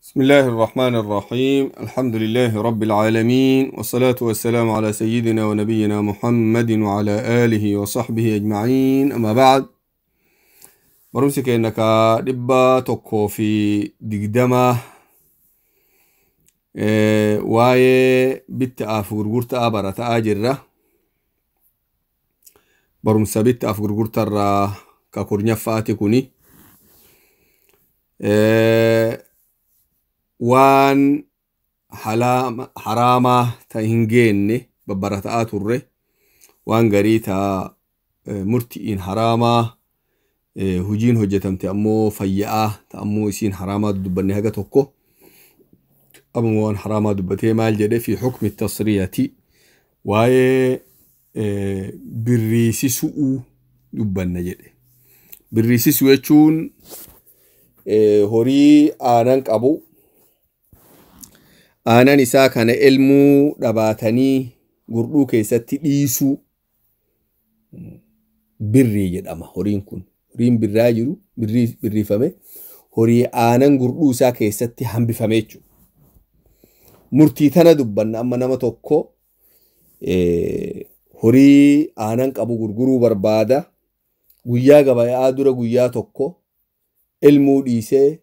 بسم الله الرحمن الرحيم، الحمد لله رب العالمين، والصلاة والسلام على سيدنا ونبينا محمد وعلى آله وصحبه أجمعين، أما بعد. Barumsi keenya ka 120 waa'ee bitta'aaf gurgurtaa barataa jirra. Barumsa bitta'aaf gurgurtaarraa ka 10ffaati kuni. Waan haraamaa ta hin geenne babbarataa turre, waan garii ta murti'iin haraamaa, hujiin hojjetamte ammoo fayya'aa ta ammoo isiin haraamaa dubbanne haga tokko. Amma waan haraamaa dubbatee maal jedhe? Fi hukmi tasriyati, waa'ee birriisisuu dubbanna jedhe. Birriisisuu jechuun horii aanan qabu, aanan isaa kana elmuu dhabaatanii gurduu keessatti dhiisuu birrii jedhama. Horiin kun horiin birraa jiru, birriifame, horii aanan gurduu isaa keessatti hambifame jechuudha. Murtii tana dubbanna. Amma nama tokko horii aanan qabu gurguruu barbaada. Guyyaa gabayaa dura guyyaa tokko elmuu dhiisee,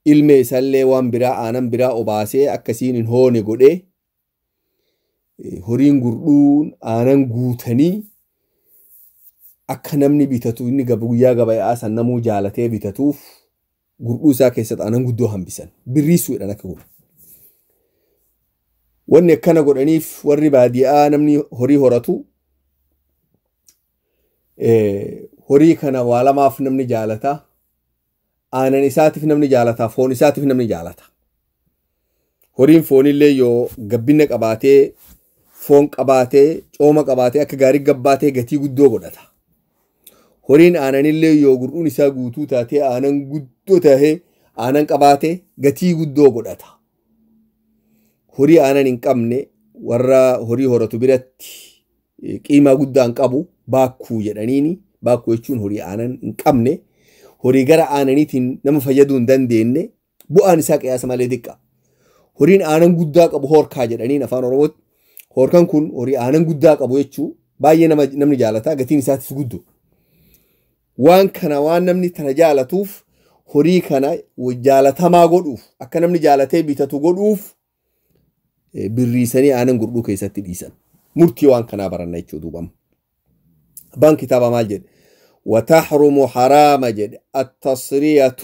ilmee isallee waan biraa, aanan biraa obaasee, akkasiin hin hoone godhee, horiin gurdhuun aanan guutanii akka namni bitatu, inni guyyaa gabayaa san namuu jaalatee bitatuuf, gurdhuu isaa keessatti aanan guddoo hambisan. Birriisuu jedhan akka godhu. Wanni akkana godhaniif, warri baadiyyaa namni horii horatu horii kana waa lamaaf namni jaalata. Aanan isaatiif namni jaalata, foon isaatiif namni jaalata. Horiin foonillee yoo gabbina qabaatee, foon qabaatee, cooma qabaatee, akka gaarii gabbaatee, gatii guddoo godhata. Horiin aananillee yoo gurdhuun isaa guutuu taatee, aanan guddoo tahee, aanan qabaatee, gatii guddoo godhata. Horii aanan hin qabne warra horii horatu biratti qiimaa guddaa hin qabu, baakkuu jedhaniini. Baakkuu jechuun horii aanan hin qabne, horii gara aananiitiin nama fayyaduu hin dandeenye, bu'aan isaa qiyaasa malee xiqqa. Horiin aanan guddaa qabu horkaa jedhaniin afaan Oromootti. Horkaan kun horii aanan guddaa qabu jechuu, baay'ee namni jaalata, gatiin isaatis guddoo. Waan kana waan namni tana jaalatuuf, horii kana jaalatamaa godhuuf, akka namni jaalatee bitatu godhuuf, birriisanii aanan gurduu keessatti dhiisan. Murtii waan kanaa baranna jechuu duubama. Abbaan kitaaba maal jedhe? وتحرم حرام jedhe التصرية,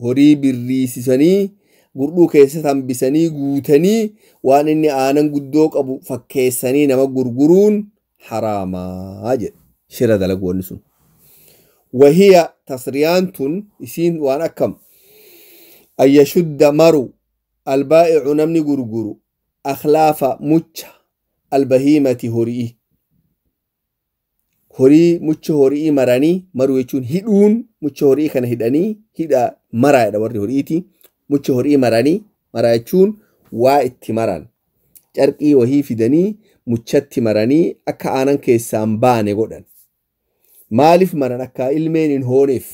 horii birriisisanii gurduu keessatti hambisanii guutanii, waan inni aanan guddoo qabu fakkeessanii nama gurguruun haraamaa jedhe. Shira dalagu wanni sun. وهي tasriyaan tun isiin waan akkam? أن يشد maru البائع namni gurguru أخلاف mucha البهيمة horii, horii mucha horii maranii. Maruu jechuun hidhuun, mucha horii kana hidhanii, hidha maraadha warri horiiti. Mucha horii maranii, maraa jechuun waa itti maran, carqii wahii fidanii muchatti maranii akka aanan keessaan baane godhan. Maaliif maran? Akka ilmeen hin hooneef,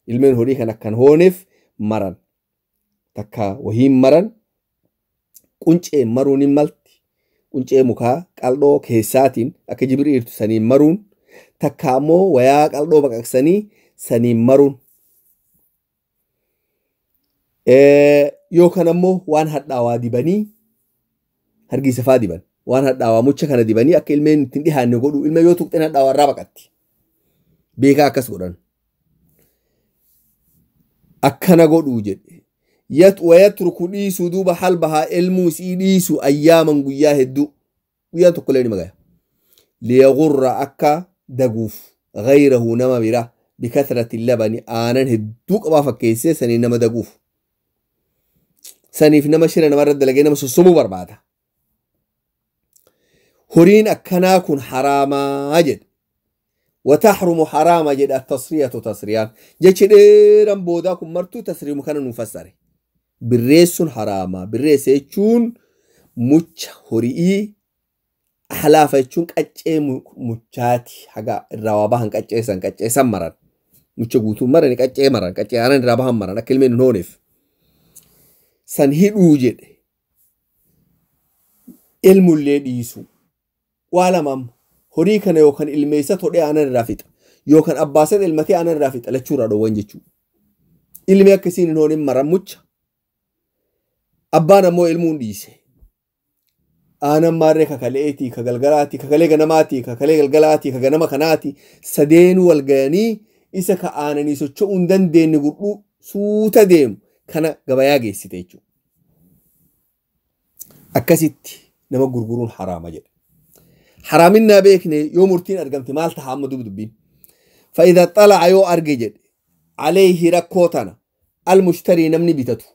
ilmeen horii kan akkan hooneef maran. Takka wahiin maran, quncee maruun hin malti, quncee mukaa qal'oo keessaatiin akka jibiriirtu saniin maruun, takka ammoo wayaa qal'oo baqaqsanii saniin maruun, yookaan ammoo waan hadhaawaa dibanii, hargiisa faa diban, waan hadhaawaa mucha kana dibanii akka ilmeen ittiin dhihaanne godhu. Ilmeen yoo tuqxeen hadhaawaa irraa baqatti beekaa, akkas godhan. Akkana godhuu jedhe. ويترك dhiisuu duuba حلبها elmuu isii dhiisu أياما guyyaa hedduu, guyyaan tokkollee ni magaya, ليغر akka daguuf غيره nama bira بكثرة اللبن aanan hedduu qabaa fakkeessee saniin nama daguuf, saniif nama shira namarra dalagee nama sossobuu barbaada. Horiin akkanaa kun haraamaa jedhe. وتحرم حرام jedhe التصرية tasriyaan jechi dheeran boodaa kun martuu tasriimu kana nuuf fassare. Birreessuun haraamaa. Birreessa jechuun mucha horii, halaafa jechuun qaccee muchaati, haga irraa waa bahan qacceessan, qacceessan maran, mucha guutuu marani, qaccee maran, qaccee aanan irraa bahan maran akka ilmeen hin hooneef. San hidhuu jedhe. Ilmullee dhiisu. Waa lama horii kana yookaan ilmeessa todhee aanan irraa fixa. Yookaan abbaasat ilmatee aanan irraa fixa lachuurraa dhoowwan jechuudha. Ilmi akkasiin hin hoonin marammucha. Abbaan ammoo ilmuun dhiise. Aanan maarree kakaleetii, ka galgalaatii, kakalee ganamaatii, kakalee galgalaatii, ka ganama kanaatii sadeenuu wal gayanii isa ka aananii socho'uu hin dandeenye gurduu suuta deemu kana gabayaa geessite jechuudha. Akkasitti nama gurguruun haraama jedha. Haraaminaa beekne yoo murtiin argamte maal ta'a amma dubbiin. Fa'idaa xala'a yoo arge jedhe aleehi rakkoo tana almushtarii namni bitatu.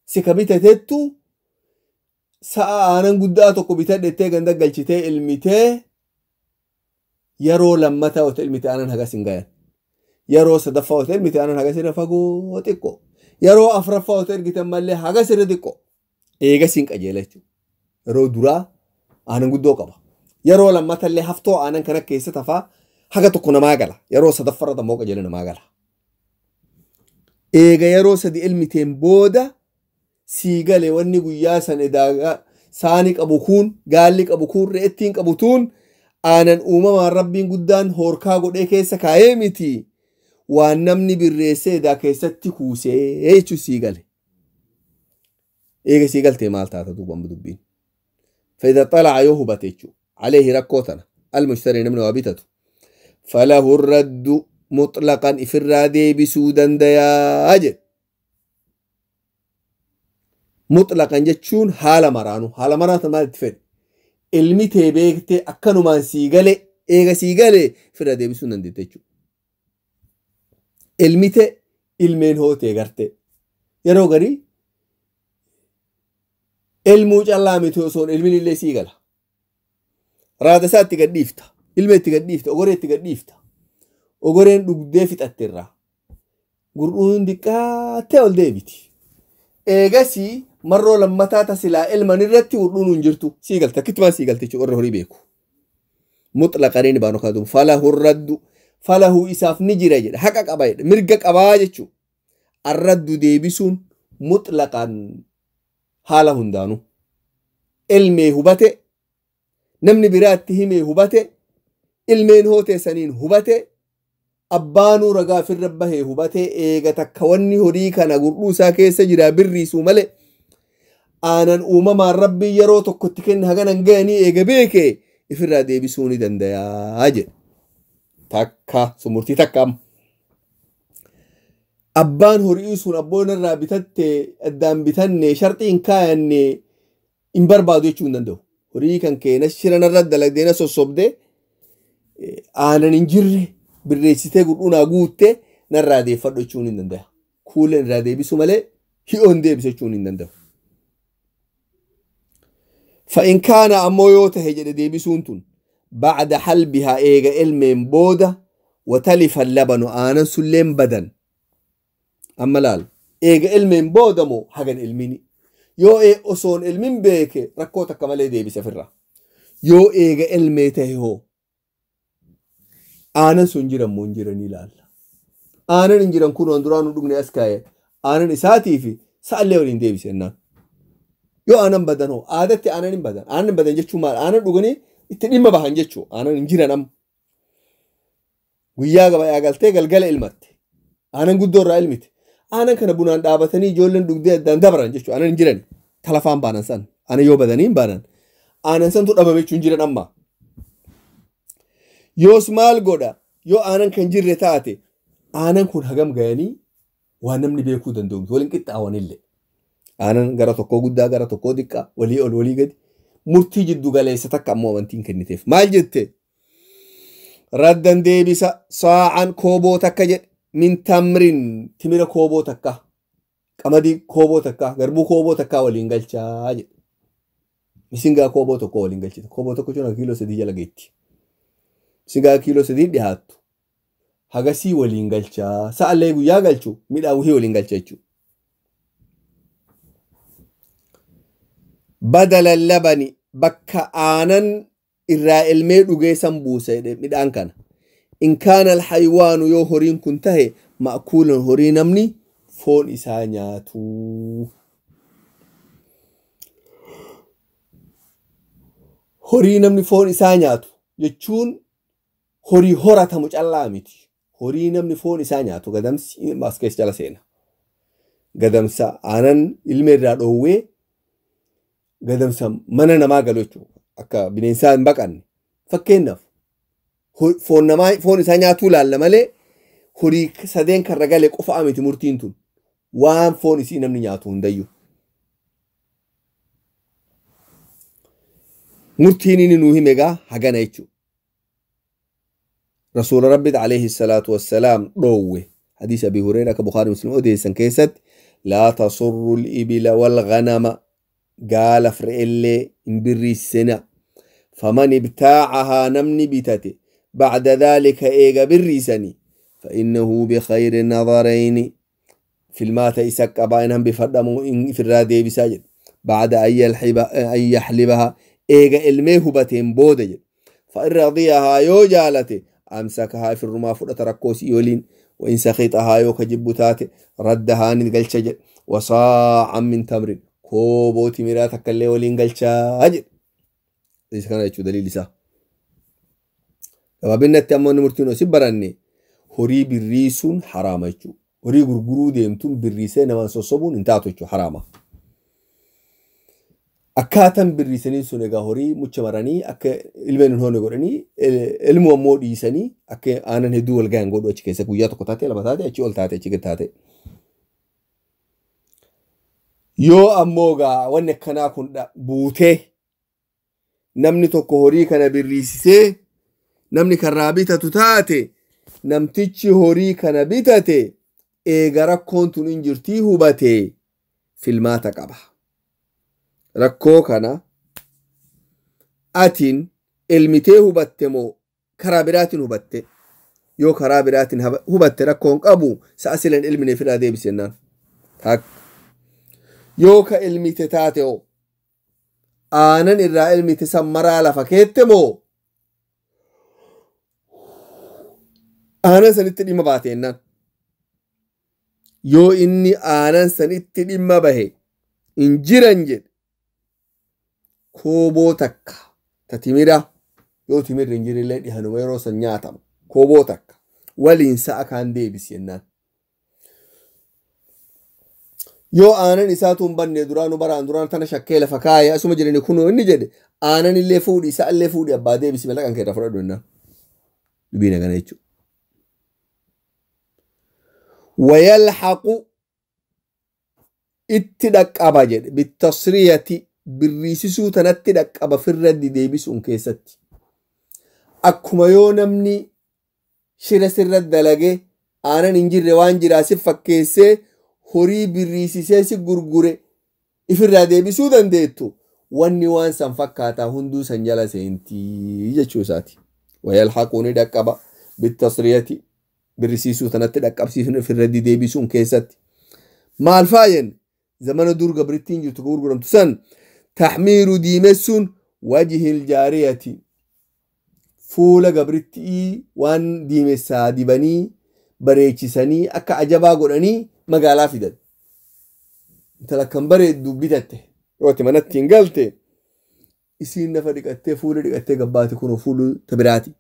Si ka bitatettu sa'a aanan guddaa tokko bitadhettee ganda galchitee ilmitee yeroo lammataa otoo ilmite aanan hagas hin gayan. Yeroo sadaffaa otoo ilmite aanan hagas irra fagoo xiqqoo. Yeroo afuraffaa otoo ergitan mallee hagas irra xiqqoo. Eegas hin qajeela jechuudha. Yeroo duraa aanan guddoo qaba. Yeroo lammatallee haftoo aanan kana keessa tafaa haga tokko namaa gala. Yeroo sadaffarra ammoo qajeela namaa gala. Eega yeroo sadi ilmiteen booda sii gale wanni guyyaa san edaa saani qabu kun gaalli qabu kun re'ettiin qabu tun aanan uumamaan rabbiin guddaan horkaa godhee keessa kaa'ee miti waan namni birreessee edaa keessatti kuusee jechuun sii gale. Eega sii galtee maal taata duuba dubbiin. فإذا طلع يهبت عليه ركوتنا المشتري نمن وابتته فله الرد مطلقا إفرادي بسودا دياج مطلقا جتشون حال مرانو حال مرانو ما تفيد ilmi tee beekte akkanumaan sii gale eega sii gale fira deebisuu dandeette jechuudha. Ilmi tee ilmeen hootee garte yeroo garii ilmuu callaa miti osoo ilmin illee sii gala. Raada isaa itti gadhiifta, ilma itti gadhiifta, ogoree itti gadhiifta. Ogoreen dhugdee fixatte irraa gur'uun diqqaattee ol deebiti. Eegasii marroo lammataa tasilaa ilman irratti hudhuun hin jirtu sii galte akkittumaan sii galte jechuudha warra horii beeku. Mutlaqanii ni baanu kaatu falahu raddu falahu isaaf ni jira jedha haqa qaba jedha mirga qabaa jechuudha. Arraddu deebisuun mutlaqan haala hundaanuu. Ilmee hubate namni biraatti himee hubate ilmeen hootee saniin hubate abbaanuu ragaa firra bahee hubate eega takka wanni horii kana gurduu isaa keessa jira birriisuu malee aanan uumamaan rabbii yeroo tokkotti kenne haganan gayanii eega beeke ifirraa deebisuu ni dandayaa jedhe. Takka sumurtii takka amma. Abbaan horii sun abboon irraa bitatte addaan bitanne sharxii hin kaayanne hin barbaadu jechuu hin danda'u. Horii kan keena shiranarra dalagdee na sossobdee aanan hin jirre birreessitee gurdunaa guuttee narraa deeffadhu jechuun hin danda'a. Kuuleen irraa deebisu malee hi'oon deebisu jechuun hin danda'u. فإن كان أمو يوته جد ديبسون تون بعد حلبها إيغا إلمين بودة وتلف اللبن آنا سلم بدن أما لال إيغا إلمين بودة مو حقا إلميني يو إيه أصون إلمين بيك ركوتا كمالي ديبس فرا يو إيغا إلميته هو آنا سنجرا منجرا نلال آنا نجرا كونو أندرانو دقني أسكاية آنا إساتي في سأل ليولين ديبس إنان yoo aanan badan hoo aadatti aanan hin badan aanan badan jechuun maal aanan dhuganii itti dhimma bahan jechuu aanan hin jiran amma guyyaa gabayaa galtee galgala ilmatte aanan guddoo irraa ilmite aanan kana bunaan dhaabatanii ijoolleen dhugdee addaan dabran jechuu aanan hin jiran talafaan baanan san aanan yoo badanii hin baanan aanan santu dhabame jechuun jiran amma yoos maal godha yoo aanan kan jirre taate aanan kun hagam gayanii waan namni beekuu danda'u waliin qixxaawanillee. Aanan gara tokkoo guddaa gara tokkoo xiqqaa walii ol walii gadi murtii jiddu galeessa takka ammoo amantiin kenniteef maal jette raddan deebisa saa'an kooboo takka jedhe min tamrin timira kooboo takka qamadii kooboo takka garbuu kooboo takka waliin galchaa jedhe misingaa kooboo tokko waliin galchite kooboo tokko jechuun kiiloo 3 jala geetti misingaa kiiloo 3 dhiyaattu hagasii waliin galchaa sa'allee guyyaa galchu midhaan wahii waliin galcha jechuudha. بدل اللبن بك آنن إرا المي دوغيسان بوسه ميدان كان إن كان الحيوان يو هورين كنته مأكول هورين أمني فون إسا نياتو Horii namni foon isaa nyaatu jechuun horii horatamu callaa miti. Horii namni foon isaa nyaatu gadamsi as keessa jala seena. Gadamsa aanan ilma irraa dhoowwee gadamsa mana namaa galu jechuudha. Akka bineensaa hin baqanne. Fakkeenyaaf foon namaa foon isaa nyaatuu laalla malee horii sadeen karra gale qofa miti murtiin tun. Waan foon isii namni nyaatu hundayyuu. Murtiin inni nuu hime egaa hagana jechuudha. Rasuula Rabbi alayhi salaatu wassalaam dhoowwe. Hadiisa Abi Hureyra akka Bukhari Muslim odeessan keessatti laa tasurru al-ibila wal ghanama gaala re'ellee hin birriisina. Faman ibtaacahaa namni bitate bacda dhaalika eega birriisani فإنه بخير النظرين في المات إسق أبا إنهم بفردمو إن في الرادي بساجد بعد أن يحلبها إيجا إلميه بتين بودج فإن رضيها يو جالته أمسكها في الرما فرة ركوس يولين وإن سخيطها يو كجبتات ردها نقل شجر وصاعا من تمر كوبو تمراتك اللي ولين قل شاجر ليس كان يتشو دليل سا كما بينا التأمون مرتينو سبراني horii birriisuun haraama jechuudha. Horii gurguruu deemtuun birriisee namaan sossobuun hin taatu jechuudha haraama. Akkaataan birriisanii sun egaa horii mucha maranii akka ilmeen hin hoone godhanii ilmu ammoo dhiisanii akka aanan hedduu wal gahan godhu achi keessa guyyaa tokko taate lama taate achi ol taate achi gad taate. Yoo ammoo egaa wanni akkanaa kun buutee namni tokko horii kana birriisisee namni karraa bitatu taate namtichi horii kana bitate eega rakkoon tun hin jirtii hubate filmaata qaba. Rakkoo kana atiin elmitee hubatte moo karaa biraatiin hubatte? Yoo karaa biraatiin hubatte rakkoon qabu sa'a silan ilmine firaa deebisennaan. Yoo ka elmite taate hoo aanan irraa elmite san maraa lafa keette moo aanan sanitti dhimma baate jennaan. Yoo inni aanan sanitti dhimma bahe hin jiran jedhe kooboo takka ta timira yoo timirri hin jirrillee dhihanuma yeroo san nyaatamu kooboo takka waliin sa'a kaan deebisi jennaan. Yoo aanan isaatu hin banne duraanu baraan duraan tana shakkee lafa kaayee asuma jirani kunoo inni jedhe aanan illee fuudhi sa'a illee fuudhi abbaa deebisi malaqan kee irraa fudhadhu jennaan. Dubbiin akkana jechuudha. ويلحق اتدق أبجد بالتصرية بالريسسو تنتدق أبا في الرد ديبس أنكيست أكما يونمني شرس الرد لغي أنا ننجر وانجر أسف فكيسي هوري بالريسسي غرغري إفراد ديبسو دنديتو واني وان سنفكاتا هندو سنجلا سنتي يجوساتي ويلحق ندق أبا بالتصرية birrisiisuu tanatti dhaqqabsiifne ofirra deebisuun keessatti. Maal faayen zamana dur gabrittiin jirtu gurguramtu san taxmiiru diimessuun wajhil jaariyati fuula gabrittii waan diimessaa dibanii bareechisanii akka ajabaa godhanii magaalaa fidan. Intala kan bareeddu bitatte yoo ati manatti hin galte isiin nafa dhiqattee fuula dhiqattee gabbaate kunoo fuula tabiraati.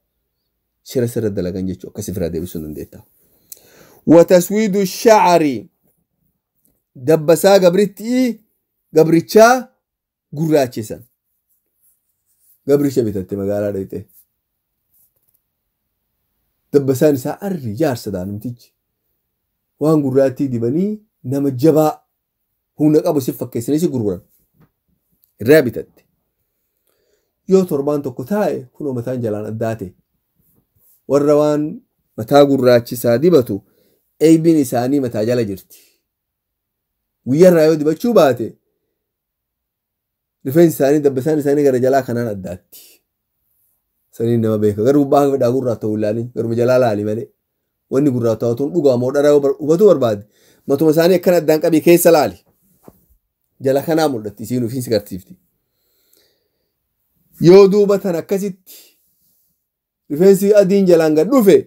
Shira sirra dalagan jechuudha akkasii firaa deebisuu dandeetta. Wataswiidu shacari dabbasaa gabrittii gabrichaa gurraachisan. Gabricha bitatte magaalaa dhaqxee. Dabbasaan isaa arri jaarsa daanumtichi. Waan gurraattii dibanii nama jabaa humna qabu si fakkeessanii si gurguran. Irraa bitatte. Yoo torbaan tokko taa'e kunoo mataan jalaan addaate. Warra waan mataa gurraachisaa dibatu eeybiin isaanii mataa jala jirti. Guyyaarraa yoo dibachuu baate rifeensi isaanii dabbasaan isaanii gara jalaa kanaan addaatti. Saniin nama beeka. Garuu gubbaa haga fedhaa gurraacha ta'uu ilaali. Garuma jalaa laali malee. Wanni gurraacha ta'uun dhugaa moo dharaa hubatuu barbaade. Matuma isaanii akkana addaan qabii keessa laali. Jala kanaa mul'atti isiin ofiin si garsiifti. Yoo duuba tan akkasitti rifeensi adiin jalaan gad dhufe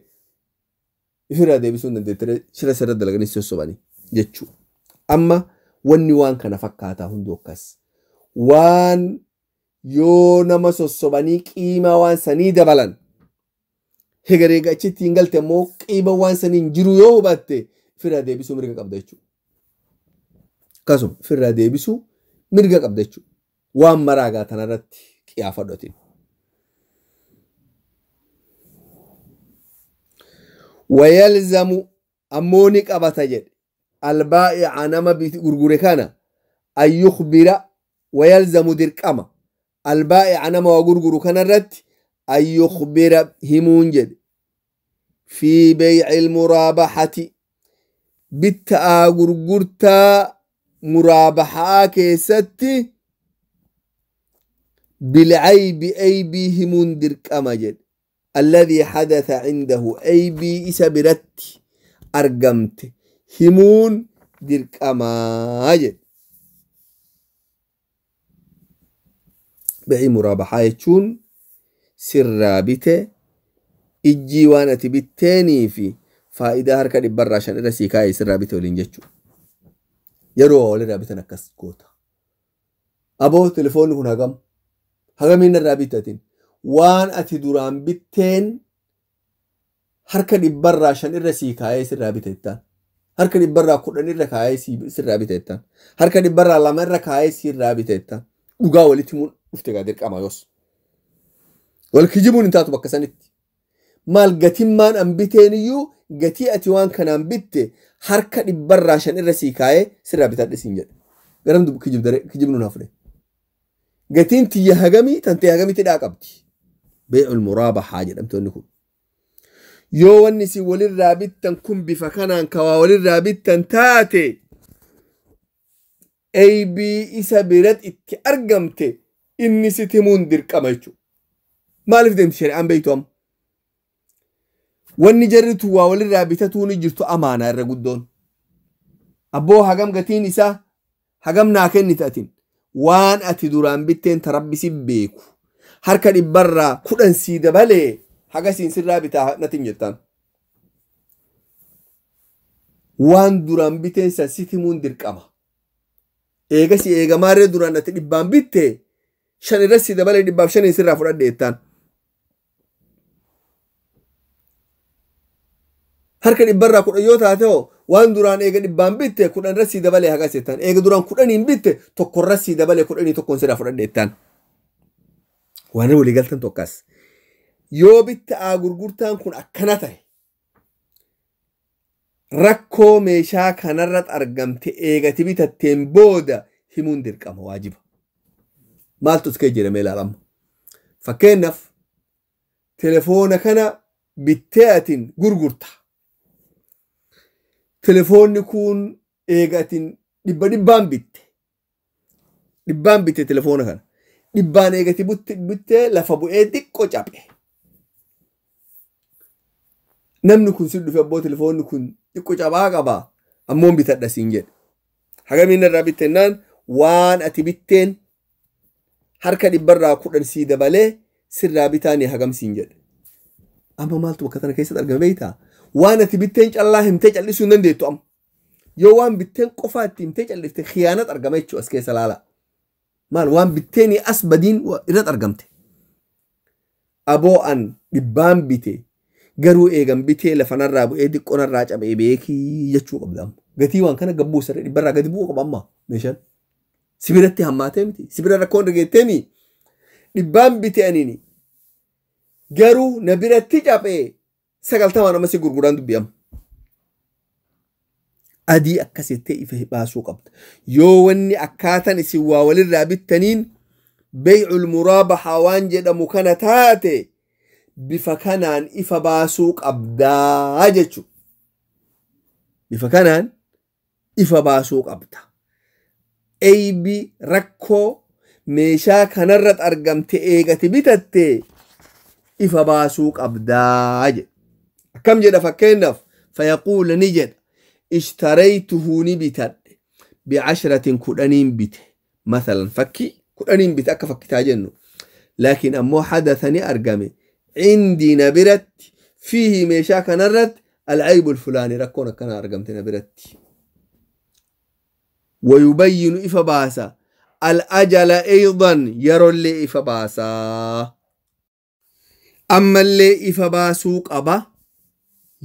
ifirraa deebisuu hin dandeettire shira sirra dalaganii sossobanii jechuudha. Amma wanni waan kana fakkaataa hunduu akkas. Waan Yoo nama sossobanii qiimaa waan sanii dabalan hegaree achitti hin galte immoo qiima waan sanii hin jiru yoo hubatte ofirraa deebisuu mirga qabda jechuudha. Akkasuma ofirraa deebisuu mirga qabda jechuudha. Waan maraagaa tanarratti qiyaafadhotiin. Wayalzamu ammoo ni qabata jedhe albaa'ica nama gurgure kana an yukbira. Wayalzamu dirqama albaa'ica nama waa gurguru kanarratti an yukbira himuun jedhe fi beyci ilmuraabaxati bitta'aa gurgurtaa muraabaxaa keessatti bilcaybi aybii himuun dirqama jedhe alladhii hadatha cindahu aybii isa biratti argamte himuun dirqamaa jedhe. Beyci muraabaxaa jechuun sirraa bite ijjii waan ati bitteenii fi faayidaa harka 5% irra sii kaa'e sirraa bite waliin jechuudha. Yeroo walirraa bitan akkas goota. Aboo telefoonni kun hagam? Hagamiin irraa bittatin? Waan ati duraan bitteen harka 5% irra sii kaa'ee sirraa bite jettaan. Harka 10% irra kaa'ee sirraa bite jettaan. Harka 2% irra kaa'ee sirraa bite jettaan. Dhugaa walitti himuun dhufte gaa dirqama yoos. Wal kijibuun hin taatu bakka sanitti. Maal gatimmaan an biteen iyyuu gatii ati waan kanaan bitte harka 5% irra sii kaa'ee sirraa bitadhe siin jedhe. Garam kijibnuun hafne. Gatiin tiyya hagamii tantee hagamitti dhaa qabdi. Beecul muraabaxaa jedhamtoonni kun. Yoo wanni isin walirraa bittan kun bifa kanaan kawaa walirraa bittan taate aybii isa biratti itti argamte inni sitti himuun dirqama jechuudha. Maaliif deemti shari'aan beektu amma? Wanni jarritu waa walirraa bitatuu ni jirtu amaanaa irra guddoon. Abboo hagam gatiin isaa hagam naa kennite atin waan ati duraan bitteen tarabbisi beeku harka 10% sii dabalee hagasiin sirraa bitaa natin jettaan. Waan duraan biteen san sitti himuun dirqama. Eegasi eegamaarree duraan ati 100 bitte 5 irra sii dabalee 105 sirraa fudhadhe jettaan. Harka 10% yoo taate hoo waan duraan eega 100 bitte 10 irra sii dabalee hagas jettaan. Eega duraan 10 bitte 1 irra sii dabalee 11 sirraa fudhadhe jettaan. Waan walii galtan tokkas. Yoo bitta gurgurtaan kun akkana ta'e rakkoo meeshaa kanarratti argamte eegati bitatteen booda himuun dirqama waajiba. Maaltu as kee jedhamee ilaalama. Fakkeenyaaf telefoona kana bittee atiin gurgurta. Telefoonni kun eega atiin 100 bitte. 100 bitte telefoona kana. 100 eegati bittee lafa bu'ee xiqqoo caphe. Namni kun si dhufe abboo telefoonni kun xiqqoo cabaa qaba ammoo bitadha siin jedhe. Hagamiin irraa bittennaan waan ati bitteen harka 10% sii dabalee sirraa bitaanii hagam siin jedhe. Amma maaltu bakka tana keessatti argame beektaa? Waan ati bitteen callaa himtee callisuu hin dandeettu amma. Yoo waan bitteen qofaa itti himtee callifte khiyaanat argama jechuudha as keessa laala. Maal waan bitteenii as badiin irratti argamte. Aboo an 100 bite garuu eegan bitee lafanarraa bu'ee xiqqoonarraa cabee beekii jechuu qabda amma. Gatii waan kana gabbuu saree 100 gadi bu'uu qaba amma meeshaan. Sibiratti hammaatee miti. Sibira rakkoon dhageettee 100 bite anini garuu na biratti cabee 90 nama si gurguraan dubbi amma. Adii akkasitti ifa baasuu qabda. Yoo wanni akkaataan isin waa walirraa bittaniin beycul muraabaxaa waan jedhamu kana taate bifa kanaan ifa baasuu qabdaa jechuudha. Bifa kanaan ifa baasuu qabda. Aybii rakkoo meeshaa kanarratti argamte eegati bitatte ifa baasuu qabdaa jedha. Akkam jedha fakkeenyaaf fayaquula ni jedha ishtaraytuhu ni bitadhe 10 10 bite mathalan fakkii 10 bite akka fakkitaa jennu laakiin ammoo hadatha ni argame عندي نبرت فيه ميشا كنرت العيب الفلاني ركون كان أرقمت نبرت. ويبين إفباسا Al-ajala aydan yerollee ifa baasaa. Ammallee ifa baasuu qaba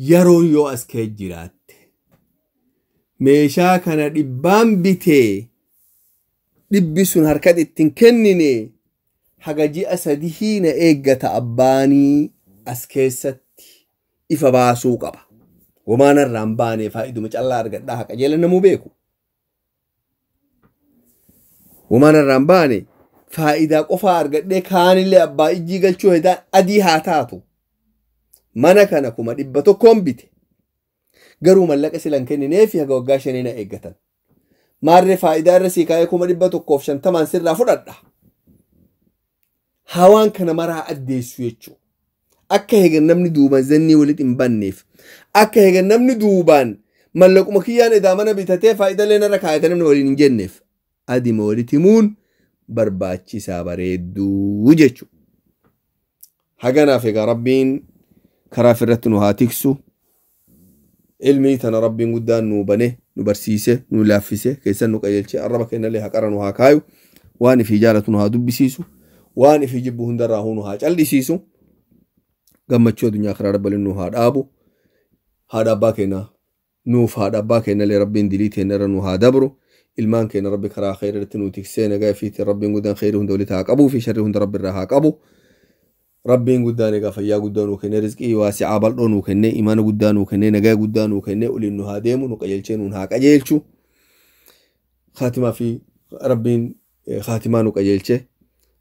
yeroon yoo as kee jiraatte. Meeshaa kana dhibbaan bitee dhibbi sun harkatti ittiin kennine haga ji'a sadihii na eeggata abbaanii as keessatti ifa baasuu qaba. Wamaan irraa hin baane faayiduma callaa argadhaa haqa jala namuu beeku. Wamaan irraa hin baane faayidaa qofaa argadhee kaanillee abbaa ijjii galchuu hedaa adii haa taatu. Mana kana 100,000 bite. Garuu mallaqa silan kennineefi haga waggaa 5 na eeggatan. Maarree faayidaa irra sii kaa'ee 150,000 sirraa fudhadha. Hawaan kana maraa addeessu jechuudha. Akka hegan namni duubaan zannii walitti hin banneef. Akka hegan namni duubaan mallaquma kiyyaan edaa mana bitatee faayidaalee narra kaayate namni waliin hin jenneef. Adima walitti himuun barbaachisaa bareedduu jechuudha. Haganaaf egaa Rabbiin karaa irratti nu haa tiksu. Ilmii tana Rabbiin guddaan nu bane, nu barsiise, nu laaffise, keessan nu qajeelche, arraba kennallee haqara nu haa kaayu, waan ifii jaalatu nu haa dubbisiisu, waan ifii jibbu hundarraa nu haa callisiisu. Gammachuu addunyaa karaa dabbalin nu haa dhaabu. Haadha abbaa keenya nuuf haadha abbaa keenyallee Rabbiin dilii teenya irra nu haa dabru. Ilmaan keenya Rabbi karaa kheyra irratti nu tiksee nagaa ifiitiin Rabbiin guddaan kheyrii hunda walitti haa qabuu fi sharrii hunda Rabbi irraa haa qabu. Rabbiin guddaan egaa fayyaa guddaa nuu kennee rizqii waasi'aa bal'oo nuu kennee imaana guddaa nuu kennee nagaa guddaa nuu kennee oliin nu haa deemu nu qajeelchee nuun haa qajeelchu. Khaatimaa fi Rabbiin khaatimaa nu qajeelche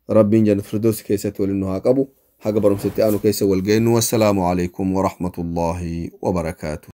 Rabbiin jannat firdoosi keessatti waliin nu haa qabu. Haga barumsatti aanu keessa wal geennu. Wassalaamu alaikum warahmatullaahi wabarakaatu.